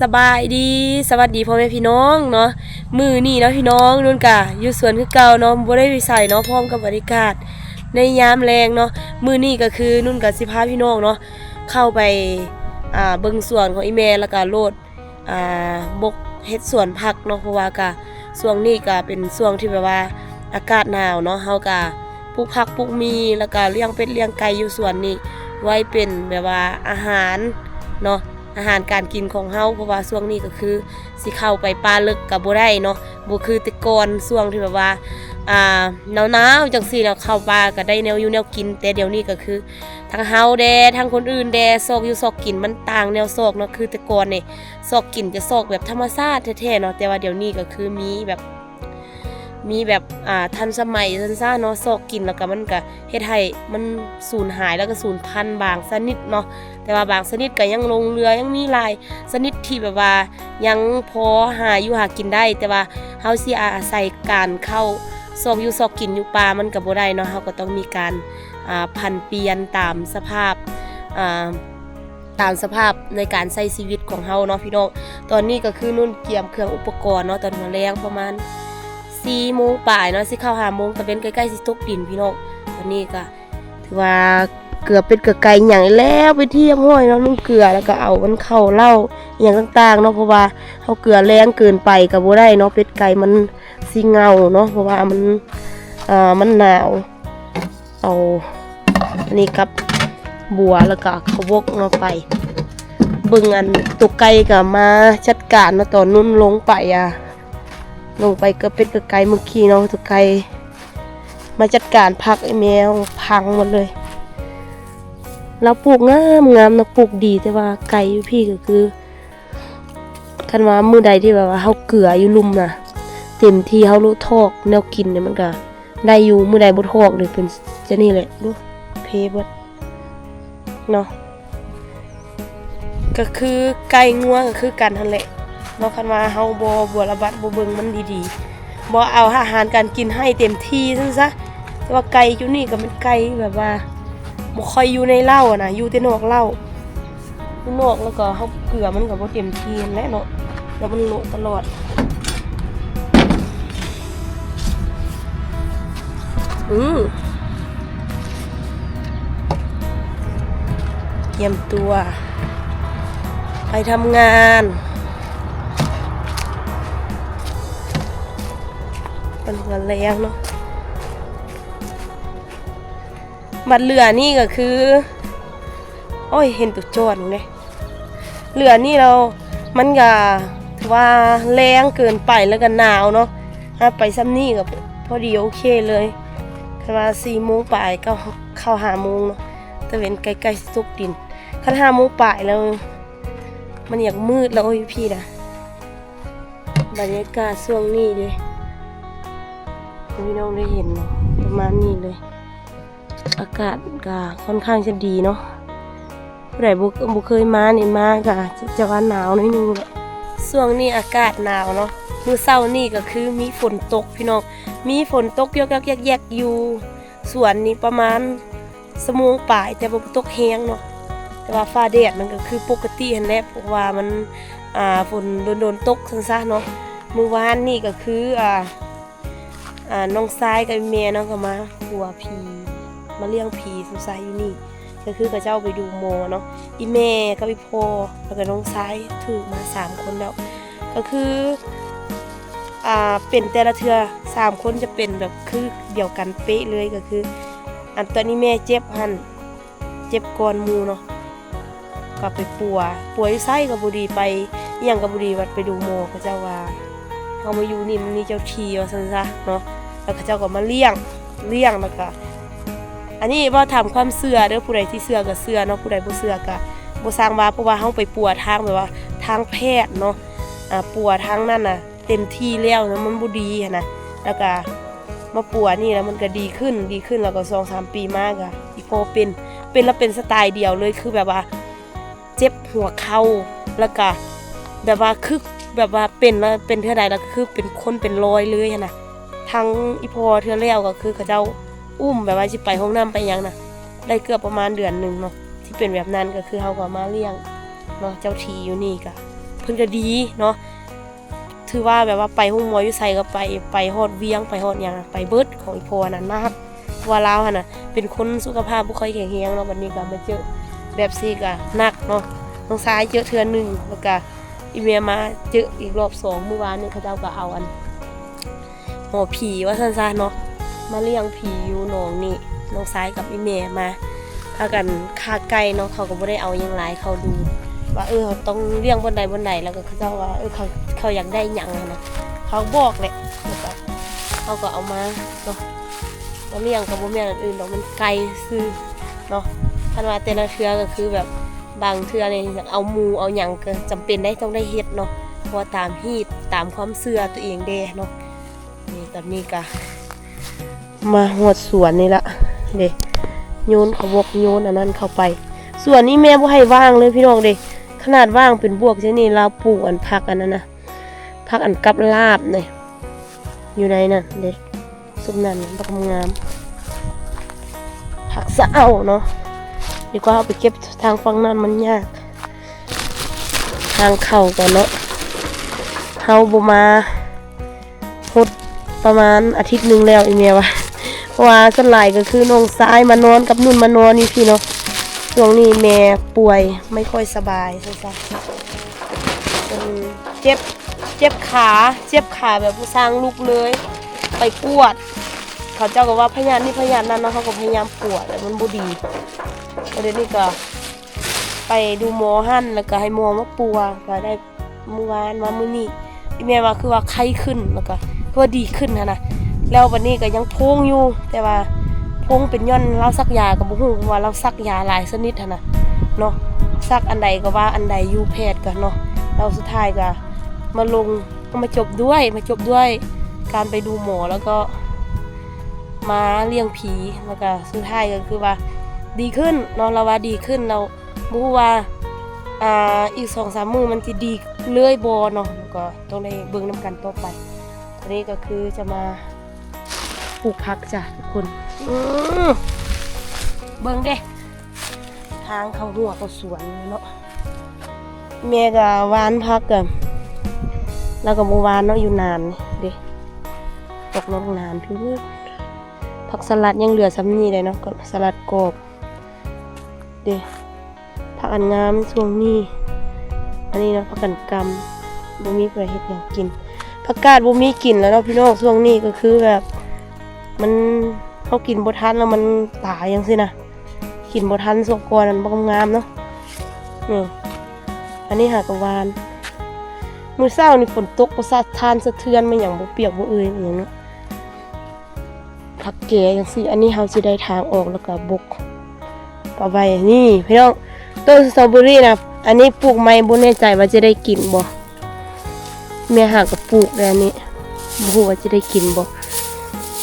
ສະບາຍດີ ສະຫວັດດີພໍ່ແມ່ພີ່ນ້ອງເນາະ. ມື້ນີ້ເນາະພີ່ນ້ອງ ນຸ່ນກະຢູ່ສວນຄືເກົ່າເນາະ ບໍ່ໄດ້ໄປໃສເນາະ ພ້ອມກັບບັນຍາກາດໃນຍາມແລງເນາະ. ມື້ນີ້ກໍຄືນຸ່ນກະຊິພາພີ່ນ້ອງເນາະ ເຂົ້າໄປ ອ່າ ເບິ່ງສວນຂອງອີ່ແມ່ ແລ້ວກະໂລດ ອ່າ ບົກເຮັດສວນຜັກເນາະ ເພາະວ່າກະຊ່ວງນີ້ກະເປັນຊ່ວງທີ່ແບບວ່າອາກາດໜາວເນາະ ເຮົາກະປູກຜັກປູກໝີ່ ແລ້ວກະລ້ຽງເປັດລ້ຽງໄກ່ຢູ່ສວນນີ້ ໄວ້ເປັນແບບວ່າອາຫານເນາະ ອາຫານການກິນຂອງເຮົາ ເພາະວ່າຊ່ວງນີ້ກໍຄືຊິເຂົ້າໄປປ່າເລິກກໍບໍ່ໄດ້ເນາະ ບໍ່ຄືແຕ່ກ່ອນ ຊ່ວງທີ່ແບບວ່າ ອ່າ ໜາວໆ ຈັ່ງຊີ້ນະ ເຂົ້າປ່າກໍໄດ້ແນວຢູ່ແນວກິນ ແຕ່ດຽວນີ້ກໍຄືທັງເຮົາແດ່ ທັງຄົນອື່ນແດ່ ຊອກຢູ່ຊອກກິນມັນຕ່າງແນວຊອກເນາະ ຄືແຕ່ກ່ອນນີ້ ຊອກກິນຈະຊອກແບບທຳມະຊາດແທ້ໆເນາະ ແຕ່ວ່າດຽວນີ້ກໍຄືມີແບບ ມີແບບ ອ່າ ທັນສະໄໝຊັ້ນຊະເນາະ ຊອກກິນແລ້ວກໍມັນກໍເຮັດໃຫ້ມັນສູນຫາຍ ແລ້ວກໍສູນພັນບາງຊະນິດເນາະ ແຕ່ວ່າບາງຊະນິດກໍຍັງຫຼົງເຫຼືອ ຍັງມີຫຼາຍຊະນິດທີ່ແບບວ່າຍັງພໍຫາຢູ່ຫາກິນໄດ້ ແຕ່ວ່າເຮົາຊິອາໄສການເຂົ້າຊອກຢູ່ຊອກກິນຢູ່ປ່າມັນກໍບໍ່ໄດ້ເນາະ ເຮົາກໍຕ້ອງມີການ ອ່າ ຜັນປ່ຽນຕາມສະພາບ ອ່າ ຕາມສະພາບໃນການໃຊ້ຊີວິດຂອງເຮົາເນາະພີ່ນ້ອງ. ຕອນນີ້ກໍຄືນຸ່ນກຽມເຄື່ອງອຸປະກອນເນາະ ຕອນຫົວແລງປະມານສີ່ໂມງປາຍເນາະ ຊິເຂົ້າຫ້າໂມງ ຕາເວັນໃກ້ໆຊິຕົກດິນພີ່ນ້ອງ. ຕອນນີ້ກໍຖືວ່າເກືອເປັດເກືອໄກ່ຫຍັງແລ້ວເປັນທີ່ຮຽບຮ້ອຍເນາະ ນຸ່ງເກືອ ແລ້ວກໍເອົາມັນເຂົ້າເລົ້າອີ່ຫຍັງຕ່າງໆເນາະ ເພາະວ່າເຮົາເກືອແລງເກີນໄປກໍບໍ່ໄດ້ເນາະ ເປັດໄກ່ມັນຊິເຫງົາເນາະ ເພາະວ່າມັນ ເອີ ມັນໜາວ. ເອົາອັນນີ້ກັບບົວ ແລ້ວກໍເຂົ້າບົກເນາະ ໄປເບິ່ງອັນໂຕໄກ່ກໍມາຈັດການເນາະ ຕອນນຸ່ນລົງໄປ ອ່າ ລົງໄປເກືອເປັດເກືອໄກ່ເມື່ອກີ້ເນາະ ໂຕໄກ່ມາຈັດການຜັກ ອີ່ແມ່ພັງໝົດເລີຍ. ລາວປູກງາມໆເນາະ ປູກດີ ແຕ່ວ່າໄກ່ຢູ່ພີ້ກໍຄື ຄັນວ່າມື້ໃດທີ່ແບບວ່າເຮົາເກືອຢູ່ລຸ່ມນະ ເຕັມທີ່ເຮົາໂລດຖອກແນວກິນນີ້ມັນກະໄດ້ຢູ່ ມື້ໃດບໍ່ຖອກນີ້ເປັນຈັ່ງນີ້ແຫຼະ ດູເພເບິດເນາະ. ກະຄືໄກ່ງົວກະຄືກັນຫັ້ນແຫຼະເນາະ ຄັນວ່າເຮົາບໍ່ ບໍ່ລະບັດ ບໍ່ເບິ່ງມັນດີໆ ບໍ່ເອົາອາຫານການກິນໃຫ້ເຕັມທີ່ຊັ້ນຊະ. ແຕ່ວ່າໄກ່ຢູ່ນີ້ກໍແມ່ນໄກ່ແບບວ່າບໍ່ຄ່ອຍຢູ່ໃນເລົ້າຫັ້ນນະ ຢູ່ແຕ່ນອກເລົ້າ ຢູ່ນອກ ແລ້ວກໍເຮົາເກືອມັນກໍບໍ່ເຕັມທີ່ຫັ້ນແຫຼະເນາະ ແລ້ວມັນໂລະຕະຫຼອດ. ອືມ ກຽມຕົວໄປທຳງານ ເປັນການແລງເນາະ. ບັດເຫຼືອນີ້ກໍຄື ໂອ້ຍ ເຫັນໂຕຈອນເດ້ ເຫຼືອນີ້ແລ້ວມັນກະຖືວ່າແລງເກີນໄປ ແລ້ວກະໜາວເນາະ ຫາໄປຊ່ຳນີ້ກະພໍດີໂອເຄເລີຍ. ຄັນວ່າສີ່ໂມງປາຍ ເຂົ້າ ເຂົ້າຫ້າໂມງເນາະ ຕາເວັນໃກ້ໆຊິຕົກດິນ. ຄັນຫ້າໂມງປາຍແລ້ວ ມັນຢາກມືດແລ້ວ ໂອ້ຍ ຢູ່ພີ້ນະ. ບັນຍາກາດຊ່ວງນີ້ເດ້ ໃຫ້ພີ່ນ້ອງໄດ້ເຫັນເນາະ ປະມານນີ້ເລີຍ. ອາກາດກະຄ່ອນຂ້າງຈະດີເນາະ ຜູ້ໃດບໍ່ ບໍ່ເຄີຍມານີ້ ມາກະຈະວ່າໜາວໜ້ອຍໜຶ່ງແຫຼະ. ຊ່ວງນີ້ອາກາດໜາວເນາະ ມື້ເຊົ້ານີ້ກໍຄືມີຝົນຕົກພີ່ນ້ອງ ມີຝົນຕົກຢອກໆແຢກໆຢູ່ສວນນີ້ປະມານຊົ່ວໂມງປາຍ ແຕ່ວ່າບໍ່ຕົກແຮງເນາະ ແຕ່ວ່າຟ້າແດດມັນກໍຄືປົກກະຕິຫັ້ນແຫຼະ ເພາະວ່າມັນ ອ່າ ຝົນດົນໆຕົກຊັ້ນຊະເນາະ. ມື້ວານນີ້ກໍຄື ອ່າ ອ່າ ນ້ອງຊາຍກັບອີ່ແມ່ເນາະ ກໍມາປົວຜີ ມາລ້ຽງຜີສົງໄສຢູ່ນີ້ ກໍຄືເຂົາເຈົ້າໄປດູໝໍເນາະ ອີ່ແມ່ກັບອີ່ພໍ່ ແລ້ວກໍນ້ອງຊາຍຖືກມາສາມຄົນແລ້ວ ກໍຄື ອ່າ ເປັນແຕ່ລະເທື່ອສາມຄົນຈະເປັນແບບຄືດຽວກັນເປະເລີຍ ກໍຄື ອັນຕອນນີ້ແມ່ເຈັບຫັ້ນ ເຈັບກ່ອນໝູ່ເນາະ ກໍໄປປົວ ປົວຢູ່ໃສກໍບໍ່ດີ ໄປອີ່ຫຍັງກໍບໍ່ດີ ບັດໄປດູໝໍ ເຂົາເຈົ້າວ່າເຮົາມາຢູ່ນີ້ມັນມີເຈົ້າທີ່ວ່າຊັ້ນຊະເນາະ ແລ້ວເຂົາເຈົ້າກໍມາລ້ຽງ ລ້ຽງ ແລ້ວກໍ ອັນນີ້ເວົ້າຕາມຄວາມເຊື່ອເດີ ຜູ້ໃດທີ່ເຊື່ອກໍເຊື່ອເນາະ ຜູ້ໃດບໍ່ເຊື່ອກໍບໍ່ຊ່າງວ່າ ເພາະວ່າເຮົາໄປປົວທາງແບບວ່າທາງແພດເນາະ ອ່າ ປົວທາງນັ້ນນະ ເຕັມທີ່ແລ້ວນະ ມັນບໍ່ດີຫັ້ນນະ ແລ້ວກະມາປົວນີ້ແລ້ວມັນກະດີຂຶ້ນ ດີຂຶ້ນ ແລ້ວກໍສອງສາມປີມາກະອີ່ພໍ່ເປັນ ເປັນແລ້ວເປັນສະໄຕດຽວເລີຍ ຄືແບບວ່າເຈັບຫົວເຂົ່າ ແລ້ວກະແບບວ່າຄື ແບບວ່າເປັນແລ້ວເປັນເທື່ອໃດແລ້ວຄືເປັນຄົນເປັນລອຍເລີຍຫັ້ນນະ. ທັງອີ່ພໍ່ເທື່ອແລ້ວກໍຄືເຂົາເຈົ້າ ອຸ້ມແບບວ່າຊິໄປຫ້ອງນ້ຳໄປຫຍັງນະ ໄດ້ເກືອບປະມານເດືອນໜຶ່ງເນາະ ທີ່ເປັນແບບນັ້ນ ກໍຄືເຮົາກໍມາລ້ຽງເນາະ ເຈົ້າທີ່ຢູ່ນີ້ກະ ເພິ່ນກໍດີເນາະ ຖືວ່າແບບວ່າໄປໂຮງໝໍຢູ່ໃສກໍໄປ ໄປຮອດວຽງ ໄປຮອດຫຍັງ ໄປເບິດ ຂອງອີ່ພໍ່ອັນນັ້ນມາຮັບ ເພາະວ່າລາວຫັ້ນນະເປັນຄົນສຸຂະພາບບໍ່ຄ່ອຍແຂງແຮງເນາະ ບັດນີ້ກໍມາເຈີແບບຊີ້ກໍໜັກເນາະ ນ້ອງຊາຍເຈີເທື່ອໜຶ່ງ ແລ້ວກໍອີ່ແມ່ມາເຈີອີກລອບສອງ ມື້ວານນີ້ເຂົາເຈົ້າກໍເອົາອັນ ໝໍຜີວ່າຊັ້ນຊະເນາະ ມາລ້ຽງຜີຢູ່ໜອງນີ້ ນ້ອງຊາຍກັບອີ່ແມ່ມາ ພາກັນຂ້າໄກ່ເນາະ ເຂົາກໍບໍ່ໄດ້ເອົາຫຍັງຫຼາຍ ເຂົາດູວ່າ ເອີ ເຮົາຕ້ອງລ້ຽງບ່ອນໃດບ່ອນໃດ ແລ້ວກໍເຂົາເຈົ້າວ່າ ເອີ ເຂົາ ເຂົາຢາກໄດ້ຫຍັງຫັ້ນນະ ເຂົາບອກແຫຼະ ແລ້ວກໍເຮົາກໍເອົາມາເນາະ ມາລ້ຽງກໍບໍ່ແມ່ນອັນອື່ນດອກ ມັນໄກ່ຊື່ເນາະ ຄັນວ່າແຕ່ລະເທື່ອກໍຄືແບບ ບາງເທື່ອນີ້ຢາກເອົາໝູເອົາຫຍັງກໍຈຳເປັນໄດ໋ ຕ້ອງໄດ້ເຮັດເນາະ ເພາະວ່າຕາມຮີດ ຕາມຄວາມເຊື່ອຕົວເອງແດ່ເນາະ ນີ້ຕອນນີ້ກະມາຮອດສວນນີ້ລະເດ້ ໂຍນຂະບອກໂຍນອັນນັ້ນເຂົ້າໄປ ສວນນີ້ແມ່ບໍ່ໃຫ້ວ່າງເລີຍພີ່ນ້ອງເດ້ ຂະໜາດວ່າງເປັນບວກຈັ່ງນີ້ ລາວປູກອັນຜັກອັນນັ້ນນະ ຜັກອັນກັບລາບນີ້ ຢູ່ໃນນັ້ນເດ້ ຊຸມນັ້ນບັກງາມ ຜັກສະເອົາເນາະ ດີກວ່າເຮົາໄປເກັບທາງຝັ່ງນັ້ນມັນຍາກ ທາງເຂົ້າກໍເນາະ ເຮົາບໍ່ມາ ຫົດປະມານອາທິດໜຶ່ງແລ້ວ ອີ່ແມ່ວ່າ ເພາະວ່າສ່ວນຫຼາຍກໍຄືນ້ອງຊາຍມານອນກັບນຸ່ນມານອນຢູ່ພີ້ເນາະ ຊ່ວງນີ້ແມ່ປ່ວຍ ໄມ່ຄ່ອຍສະບາຍ ວ່າຊັ້ນຊະ ເອີ ເຈັບ ເຈັບຂາ ເຈັບຂາແບບບໍ່ຊ່າງລຸກເລີຍ ໄປກວດ ເຂົາເຈົ້າກໍວ່າພະຍາດນີ້ພະຍາດນັ້ນເນາະ ເຮົາກໍພະຍາຍາມກວດ ແຕ່ມັນບໍ່ດີ ແລ້ວດຽວນີ້ກໍ ໄປດູໝໍຫັ້ນ ແລ້ວກໍໃຫ້ໝໍມາປົວ ກໍໄດ້ມື້ວານມາມື້ນີ້ ອີ່ແມ່ວ່າຄືວ່າໄຂ້ຂຶ້ນ ແລ້ວກໍຄືວ່າດີຂຶ້ນຫັ້ນນະ ແລ້ວບັດນີ້ກໍຍັງໂພງຢູ່ ແຕ່ວ່າໂພງເປັນຍ້ອນລາວສັກຢາກໍບໍ່ຮູ້ ເພາະວ່າລາວສັກຢາຫຼາຍຊະນິດຫັ້ນນະເນາະ ສັກອັນໃດກໍວ່າອັນໃດຢູ່ ແພດກໍເນາະ ແລ້ວສຸດທ້າຍກໍມາລົງ ກໍມາຈົບດ້ວຍ ມາຈົບດ້ວຍການໄປດູໝໍ ແລ້ວກໍມາລ້ຽງຜີ ແລ້ວກໍສຸດທ້າຍກໍຄືວ່າດີຂຶ້ນເນາະ ລາວວ່າດີຂຶ້ນແລ້ວ ບໍ່ຮູ້ວ່າ ອ່າ ອີກສອງສາມມື້ມັນຊິດີເລີຍບໍ່ເນາະ ກໍຕ້ອງໄດ້ເບິ່ງນຳກັນຕໍ່ໄປ ຕອນນີ້ກໍຄືຈະມາປູກຜັກຈ້ະທຸກຄົນ ອື ເບິ່ງເດ້ ທາງເຂົ້າຮົ້ວເຂົ້າສວນເນາະ ແມ່ກໍຫວ່ານຜັກ ກໍ ລາວກໍບໍ່ຫວ່ານເນາະ ຢູ່ນານເດ້ ອອກນອກນານພຸ້ນ ຜັກສະຫຼັດຍັງເຫຼືອສ່ຳນີ້ເດ້ເນາະ ກໍສະຫຼັດກອບ ເດ້ ຜັກອັນງາມຊ່ວງນີ້ ອັນນີ້ເນາະ ຜັກກັນກຳ ບໍ່ມີຜູ້ໃດເຮັດຫຍັງກິນ ຜັກກາດບໍ່ມີກິນແລ້ວເນາະພີ່ນ້ອງ ຊ່ວງນີ້ກໍຄືແບບ ມັນ ເຮົາກິນບໍ່ທັນແລ້ວມັນຕາຍຈັ່ງຊີ້ນະ ກິນບໍ່ທັນຊ່ວງກ່ອນນັ້ນ ບໍ່ງາມເນາະ ນີ້ ອັນນີ້ຫາກະຫວ່ານ ມື້ເຊົ້ານີ້ຝົນຕົກ ບໍ່ສະທ້ານສະເທືອນ ແມ່ນຫຍັງ ບໍ່ປຽກບໍ່ເອີຍອີ່ຫຍັງເນາະ. ຜັກແກຈັ່ງຊີ້ ອັນນີ້ເຮົາຊິໄດ້ທາງອອກ ແລ້ວກໍບົກປະໄວ້ ນີ້ພີ່ນ້ອງ ຕົ້ນສະຕໍເບີຣີນະ ອັນນີ້ປູກໃໝ່ ບໍ່ແນ່ໃຈວ່າຈະໄດ້ກິນບໍ່ ແມ່ຫາກໍປູກແລ້ວນີ້ ບໍ່ຮູ້ວ່າຈະໄດ້ກິນບໍ່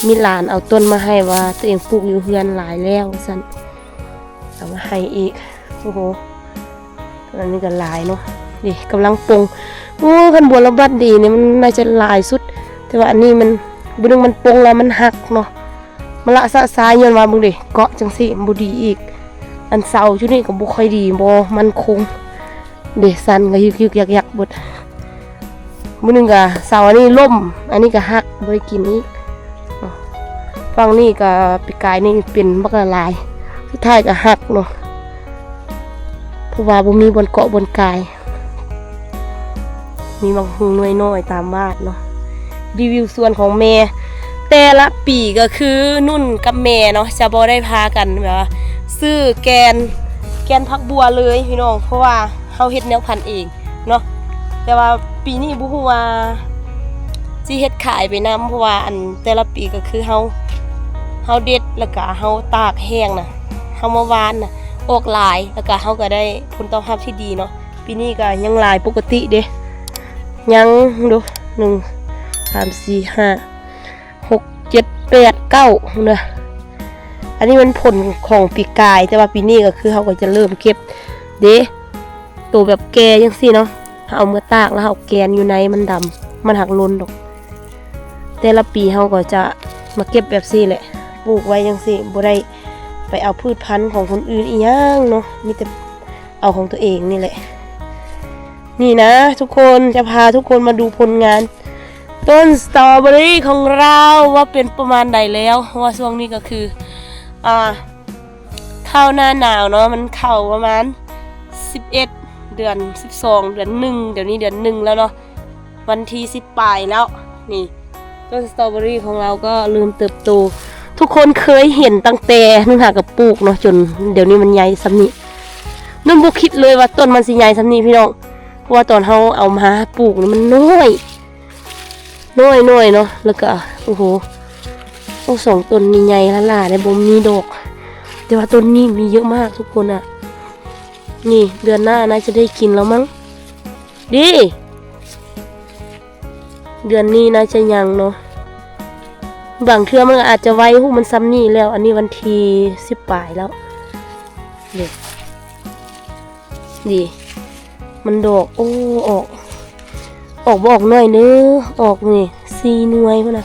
ມີຫຼານເອົາຕົ້ນມາໃຫ້ວ່າຕົວເອງປູກຢູ່ເຮືອນຫຼາຍແລ້ວວ່າຊັ້ນ ເອົາມາໃຫ້ອີກ ໂອ້ໂຫ ອັນນີ້ກໍຫຼາຍເນາະ ນີ້ກຳລັງປົ່ງ ໂອ້ ຄັນບົວລະບັດດີນີ້ມັນໜ້າຈະຫຼາຍສຸດ ແຕ່ວ່າອັນນີ້ມັນ ບາດໜຶ່ງມັນປົ່ງແລ້ວມັນຫັກເນາະ ມະລະຊະຊາຍ ຍ້ອນວ່າເບິ່ງເດ້ ເກາະຈັ່ງຊີ້ມັນບໍ່ດີອີກ ອັນເສົາຢູ່ນີ້ກໍບໍ່ຄ່ອຍດີ ບໍ່ໝັ້ນຄົງ ເດ້ ສັ່ນກໍຍຶກໆ ຍັກໆ ເບິດ ມື້ໜຶ່ງກໍເສົາອັນນີ້ລົ້ມ ອັນນີ້ກໍຫັກ ບໍ່ໄດ້ກິນອີກ ຝັ່ງນີ້ກໍປີກາຍນີ້ເປັນບັກຫຼາຍ ສຸດທ້າຍກໍຫັກເນາະ ເພາະວ່າບໍ່ມີບ່ອນເກາະບ່ອນກາຍ ມີໝາກຫຸ່ງໜ່ວຍນ້ອຍຕາມບ້ານເນາະ ຣີວິວສວນຂອງແມ່ ແຕ່ລະປີກໍຄືນຸ່ນກັບແມ່ເນາະ ຈະບໍ່ໄດ້ພາກັນແບບວ່າຊື້ແກ່ນ ແກ່ນຜັກບົ່ວເລີຍພີ່ນ້ອງ ເພາະວ່າ ເຮົາເຮັດແນວພັນເອງເນາະ ແຕ່ວ່າປີນີ້ບໍ່ຮູ້ວ່າຊິເຮັດຂາຍໄປນຳ ເພາະວ່າອັນແຕ່ລະປີກໍຄືເຮົາ ເຮົາເດັດ ແລ້ວກະເຮົາຕາກແຫ້ງນະ ເຮົາມາຫວ່ານນະ ອອກຫຼາຍ ແລ້ວກະເຮົາກໍໄດ້ຜົນຕອບຮັບທີ່ດີເນາະ ປີນີ້ກໍຍັງຫຼາຍປົກກະຕິເດ້ ຍັງດູ ໜຶ່ງ ສາມ ສີ່ ຫ້າ ຫົກ ເຈັດ ແປດ ເກົ້າ ພຸ້ນນະ ອັນນີ້ມັນຜົນຂອງປີກາຍ ແຕ່ວ່າປີນີ້ກໍຄືເຮົາກໍຈະເລີ່ມເກັບເດ້ ໂຕແບບແກ່ຈັ່ງຊີ້ເນາະ ເຮົາເອົາເມືອຕາກ ແລ້ວເຮົາແກ່ນຢູ່ໃນມັນດຳ ມັນຫາກຫຼົ່ນດອກ ແຕ່ລະປີເຮົາກໍຈະມາເກັບແບບຊີ້ແຫຼະ ປູກໄວ້ຈັ່ງຊີ້ ບໍ່ໄດ້ໄປເອົາພືດພັນຂອງຄົນອື່ນອີ່ຫຍັງເນາະ ມີແຕ່ເອົາຂອງຕົວເອງນີ້ແຫຼະ ນີ້ນະທຸກຄົນ ຈະພາທຸກຄົນມາດູຜົນງານຕົ້ນສະຕໍເບີຣີຂອງເຮົາວ່າເປັນປະມານໃດແລ້ວ ເພາະວ່າຊ່ວງນີ້ກໍຄື ອ່າ ເຂົ້າໜ້າໜາວເນາະ ມັນເຂົ້າປະມານສິບເອັດ ເດືອນສິບສອງ ເດືອນໜຶ່ງ ດຽວນີ້ເດືອນໜຶ່ງແລ້ວເນາະ ວັນທີສິບປາຍແລ້ວ. ນີ້ ຕົ້ນສະຕໍເບີຣີຂອງເຮົາກໍເລີ່ມເຕີບໂຕ. ທຸກຄົນເຄີຍເຫັນຕັ້ງແຕ່ນຸ່ນຫາກະປູກເນາະ ຈົນດຽວນີ້ມັນໃຫຍ່ສ່ຳນີ້. ນຸ່ນບໍ່ຄິດເລີຍວ່າຕົ້ນມັນຊິໃຫຍ່ສ່ຳນີ້ພີ່ນ້ອງ ເພາະວ່າຕອນເຮົາເອົາມາປູກນີ້ມັນນ້ອຍ ນ້ອຍໆເນາະ. ແລ້ວກໍ ໂອ້ໂຫ ໂອ້ ສອງຕົ້ນນີ້ໃຫຍ່ຫຼ້າໆເດ້ ບໍ່ມີດອກ ແຕ່ວ່າຕົ້ນນີ້ມີເຍອະມາກທຸກຄົນອະ. ນີ້ເດືອນໜ້າໜ້າຈະໄດ້ກິນແລ້ວມັ້ງ ເດ້ ເດືອນນີ້ໜ້າຈະຍັງເນາະ ບາງເທື່ອມັນກໍອາດຈະໄວ ຫູມັນສ່ຳນີ້ແລ້ວ. ອັນນີ້ວັນທີສິບປາຍແລ້ວ ເດ້ ນີ້ ມັນດອກ ໂອ້ ອອກ ອອກບໍ່ອອກໜ້ອຍເດີ ອອກນີ້ສີ່ໜ່ວຍພຸ້ນນະ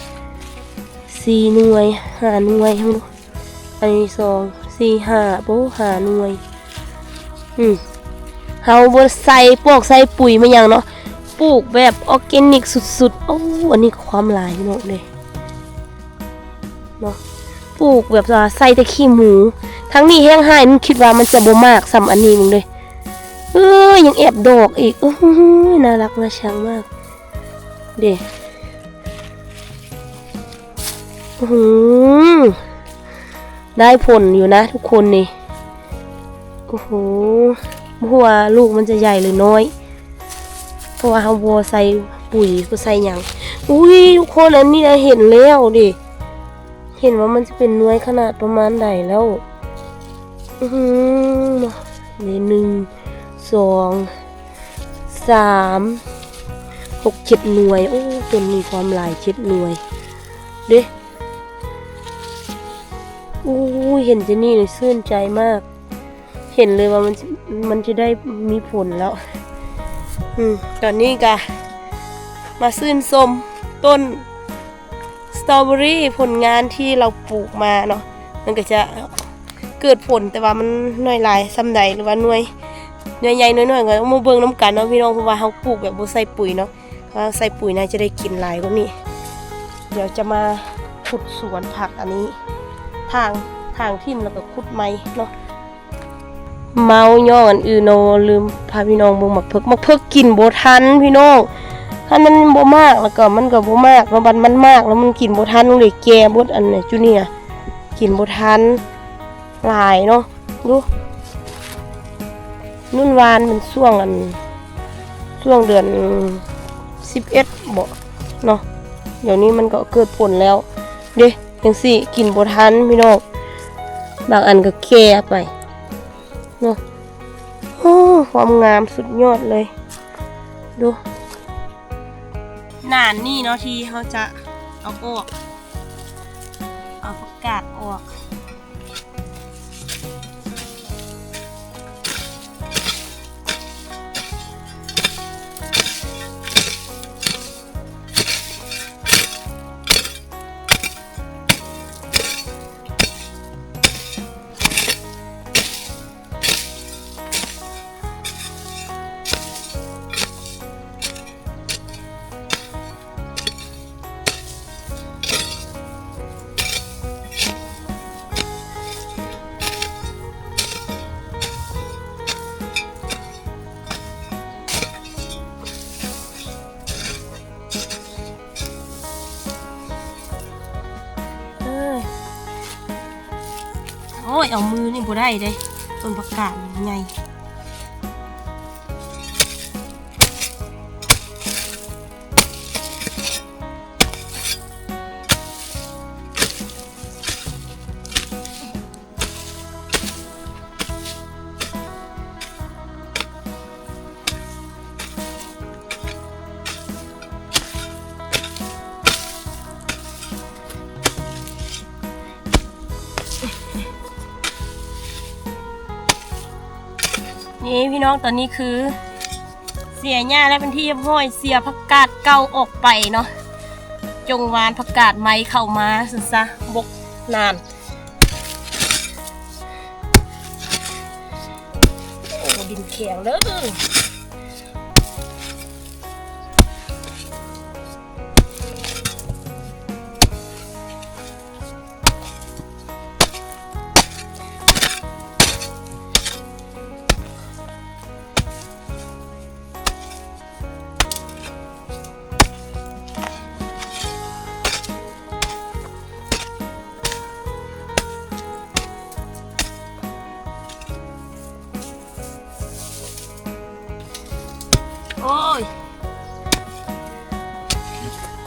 ສີ່ໜ່ວຍ ຫ້າໜ່ວຍ ເບິ່ງດູ ອັນນີ້ສອງ ສີ່ ຫ້າ ໂອ້ ຫ້າໜ່ວຍ. ອືມ ເຮົາບໍ່ໃສ່ປອກໃສ່ປຸຍມາຫຍັງເນາະ ປູກແບບອໍແກນິກສຸດໆ. ໂອ້ ອັນນີ້ຄວາມຫຼາຍພີ່ນ້ອງເດ້ ເນາະ ປູກແບບວ່າໃສ່ແຕ່ຂີ້ໝູ. ທາງນີ້ແຮງຮ້າຍ ມັນຄິດວ່າມັນຈະບໍ່ໝາກສ່ຳອັນນີ້ ເບິ່ງເດ້ ເອີ ຍັງແອບດອກອີກ. ໂອ້ຍ ໜ້າຮັກໜ້າຊັງມາກເດ້. ອື ໄດ້ຜົນຢູ່ນະທຸກຄົນນີ້. ໂອ້ໂຫ ບໍ່ຮູ້ວ່າລູກມັນຈະໃຫຍ່ຫຼືນ້ອຍ ເພາະວ່າເຮົາບໍ່ໃສ່ປຸຍ ບໍ່ໃສ່ຫຍັງ. ອຸ້ຍ ທຸກຄົນ ອັນນີ້ນະເຫັນແລ້ວເດ້ ເຫັນວ່າມັນຈະເປັນໜ່ວຍຂະໜາດປະມານໃດແລ້ວ. ອື ນີ້ ໜຶ່ງ ສອງ ສາມ ຫົກ ເຈັດໜ່ວຍ. ໂອ້ ຕົ້ນນີ້ຄວາມຫຼາຍເຈັດໜ່ວຍເດ້. ອູ້ຍ ເຫັນຈັ່ງນີ້ນີ້ຊື່ນໃຈມາກ ເຫັນເລີຍວ່າມັນ ມັນຈະໄດ້ມີຜົນແລ້ວ. ອືມ ຕອນນີ້ກະມາຊື່ນຊົມຕົ້ນສະຕໍເບີຣີ ຜົນງານທີ່ເຮົາປູກມາເນາະ ມັນກະຈະເກີດຜົນ ແຕ່ວ່າມັນໜ່ວຍຫຼາຍສ່ຳໃດ ຫຼືວ່າໜ່ວຍ ໜ່ວຍໃຫຍ່ໜ່ວຍນ້ອຍ ກະມາເບິ່ງນຳກັນເນາະພີ່ນ້ອງ ເພາະວ່າເຮົາປູກແບບບໍ່ໃສ່ປຸຍເນາະ. ຖ້າໃສ່ປຸຍໜ້າຈະໄດ້ກິນຫຼາຍກວ່ານີ້. ດຽວຈະມາຂຸດສວນຜັກອັນນີ້ ຖາງ ຖາງຖິ້ມແລ້ວກໍຂຸດໃໝ່ເນາະ. ເມົາຍ້ອນອັນອື່ນເນາະ ລືມພາພີ່ນ້ອງເບິ່ງໝາກເພິກ. ໝາກເພິກກິນບໍ່ທັນພີ່ນ້ອງ ຄັນມັນບໍ່ໝາກແລ້ວກໍມັນກໍບໍ່ໝາກເນາະ ບັດມັນໝາກແລ້ວມັນກິນບໍ່ທັນ ເລີຍແກ່ເບິດ. ອັນນີ້ຈຸນີ້ນະ ກິນບໍ່ທັນຫຼາຍເນາະ. ດູ ນຸ່ນຫວ່ານເປັນຊ່ວງອັນ ຊ່ວງເດືອນສິບເອັດບໍເນາະ ດຽວນີ້ມັນກໍເກີດຜົນແລ້ວເດ້. ຈັ່ງຊີ້ກິນບໍ່ທັນພີ່ນ້ອງ ບາງອັນກໍແກ່ໄປເນາະ. ໂອ້ ຄວາມງາມສຸດຍອດເລີຍ ດູ ໜານນີ້ເນາະ ທີ່ເຮົາຈະເອົາອອກ ເອົາຜັກກາດອອກ. ເອີ ໂອ້ຍ ເອົາມືນີ້ບໍ່ໄດ້ເດ້ ຕົ້ນຜັກກາດມັນໃຫຍ່. ນີ້ພີ່ນ້ອງ ຕອນນີ້ຄືເສຍຫຍ້າແລ້ວເປັນທີ່ຮຽບຮ້ອຍ ເສຍຜັກກາດເກົ່າອອກໄປເນາະ ຈົ່ງຫວ່ານຜັກກາດໃໝ່ເຂົ້າມາຊັ້ນຊະ ບົກນານ. ໂອ້ ດິນແຂງເດີ.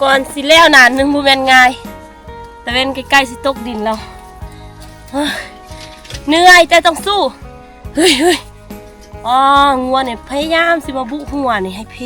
ກ່ອນຊິແລ້ວໜ້າໜຶ່ງບໍ່ແມ່ນງ່າຍ, ຕາເວັນໃກ້ໆຊິຕົກດິນແລ້ວ. ເຮີ້ຍ ເມື່ອຍແຕ່ຕ້ອງສູ້. ເຮີ້ຍໆ ອໍ ງົວນີ້ພະຍາຍາມຊິມາບຸຫົວນີ້ໃຫ້ເພ.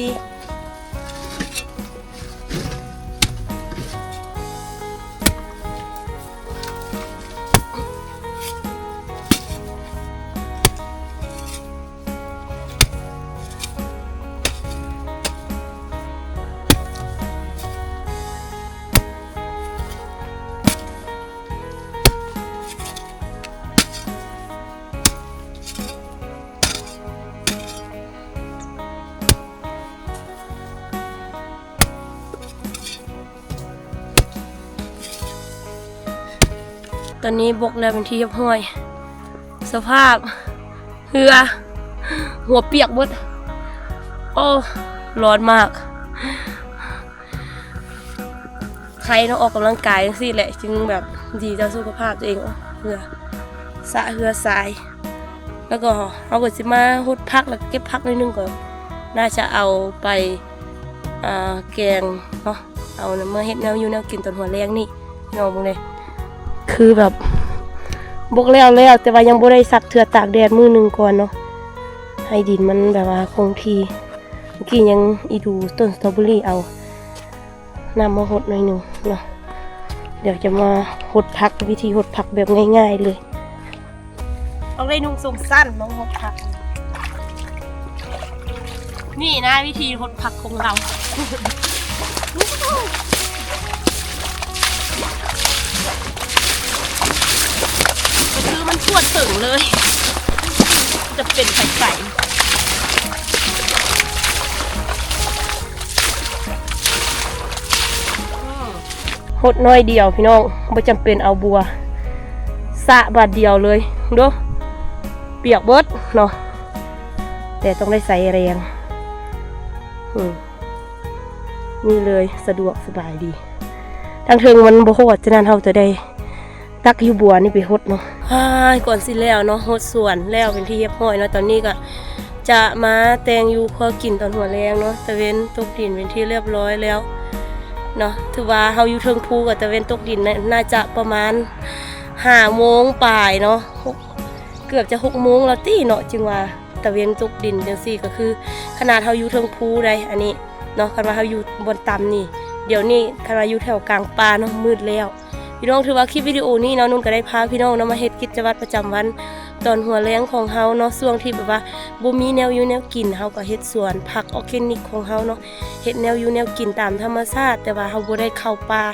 ຕອນນີ້ບົກແລ້ວເປັນທີ່ຮຽບຮ້ອຍ. ສະພາບເຫື່ອ ຫົວປຽກເບິດ. ໂອ້ ຮ້ອນມາກ. ໄຄເນາະ ອອກກຳລັງກາຍຈັ່ງຊີ້ແຫຼະ ຈຶ່ງແບບດີຕໍ່ສຸຂະພາບຕົວເອງ. ໂອ້ ເຫື່ອ ສະເຫື່ອສາຍ. ແລ້ວກໍເຮົາກໍຊິມາຫົດຜັກ ແລ້ວກໍເກັບຜັກໜ້ອຍໜຶ່ງ ກໍໜ້າຈະເອົາໄປ ອ່າ ແກງເນາະ, ເອົາມາເຮັດແນວຢູ່ແນວກິນຕອນຫົວແລງນີ້. ພີ່ນ້ອງເບິ່ງເດ້ ຄືແບບບົກແລ້ວແລ້ວ ແຕ່ວ່າຍັງບໍ່ໄດ້ຊັກເທື່ອ, ຕາກແດດມື້ໜຶ່ງກ່ອນເນາະ ໃຫ້ດິນມັນແບບວ່າຄົງທີ່. ເມື່ອກີ້ຍັງອີດູຕົ້ນສະຕໍເບີຣີ ເອົານ້ຳມາຫົດໜ້ອຍໜຶ່ງເນາະ. ດຽວຈະມາຫົດຜັກ ວິທີຫົດຜັກແບບງ່າຍໆເລີຍ. ຕ້ອງໄດ້ນຸ່ງສົ້ງສັ້ນ ມາຫົດຜັກ. ນີ້ນະ ວິທີຫົດຜັກຂອງເຮົາ ກໍຄືມັນທົ່ວເຖິງເລີຍ ຈະເປັນໄປໄກ. ຫົດໜ້ອຍດຽວພີ່ນ້ອງ ບໍ່ຈຳເປັນເອົາບົວ ສະບາດດຽວເລີຍ. ເບິ່ງເດີ້ ປຽກເບິດເນາະ ແຕ່ຕ້ອງໄດ້ໃຊ້ແຮງ. ອືມ ນີ້ເລີຍ ສະດວກສະບາຍດີ. ທາງເທິງມັນບໍ່ຮອດ, ສະນັ້ນເຮົາຈະໄດ້ຕັກຢູ່ບົວນີ້ໄປຫົດເນາະ. ອ້າຍ ກ່ອນຊິແລ້ວເນາະ ຫົດສວນແລ້ວເປັນທີ່ຮຽບຮ້ອຍເນາະ. ຕອນນີ້ກໍຈະມາແຕ່ງຢູ່ຄົວກິນຕອນຫົວແລງເນາະ. ຕາເວັນຕົກດິນເປັນທີ່ຮຽບຮ້ອຍແລ້ວເນາະ. ຖືວ່າເຮົາຢູ່ເທິງພູ ກໍຕາເວັນຕົກດິນ ໜ້າຈະປະມານຫ້າໂມງປາຍເນາະ, ຫົກ ເກືອບຈະຫົກໂມງແລ້ວຕິເນາະ ຈຶ່ງວ່າຕາເວັນຕົກດິນຈັ່ງຊີ້. ກໍຄືຂະໜາດເຮົາຢູ່ເທິງພູໃດ໋ ອັນນີ້ເນາະ, ຄັນວ່າເຮົາຢູ່ບ່ອນຕ່ຳນີ້ ດຽວນີ້ຄັນວ່າຢູ່ແຖວກາງປ່າເນາະ ມືດແລ້ວ. ພີ່ນ້ອງ ຖືວ່າຄລິບວິດີໂອນີ້ເນາະ ນຸ່ນກໍໄດ້ພາພີ່ນ້ອງເນາະ ມາເຮັດກິດຈະວັດປະຈຳວັນຕອນຫົວແລງຂອງເຮົາເນາະ. ຊ່ວງທີ່ແບບວ່າບໍ່ມີແນວຢູ່ແນວກິນ ເຮົາກໍເຮັດສວນຜັກອອກແກນິກຂອງເຮົາເນາະ, ເຮັດແນວຢູ່ແນວກິນຕາມທຳມະຊາດ, ແຕ່ວ່າເຮົາບໍ່ໄດ້ເຂົ້າປ່າ,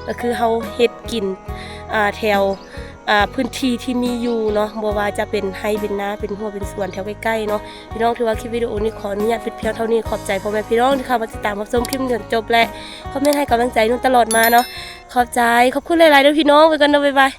ກໍຄືເຮົາເຮັດກິນ ອ່າ ແຖວ ອ່າ ພື້ນທີ່ທີ່ມີຢູ່ເນາະ, ບໍ່ວ່າຈະເປັນໄຮ່ເປັນນາ ເປັນຮົ້ວເປັນສວນແຖວໃກ້ໆເນາະ. ພີ່ນ້ອງ ຖືວ່າຄລິບວິດີໂອນີ້ຂໍອະນຸຍາດປິດພຽງເທົ່ານີ້. ຂອບໃຈພໍ່ແມ່ພີ່ນ້ອງທີ່ເຂົ້າມາຕິດຕາມຮັບຊົມຄລິບຈົນຈົບ ແລະ ຄອມເມັນໃຫ້ກຳລັງໃຈນຸ່ນຕະຫຼອດມາເນາະ. ຂອບໃຈ ຂອບຄຸນຫຼາຍໆເດີ້ພີ່ນ້ອງ. ໄປກ່ອນເດີ້ ບາຍບາຍ.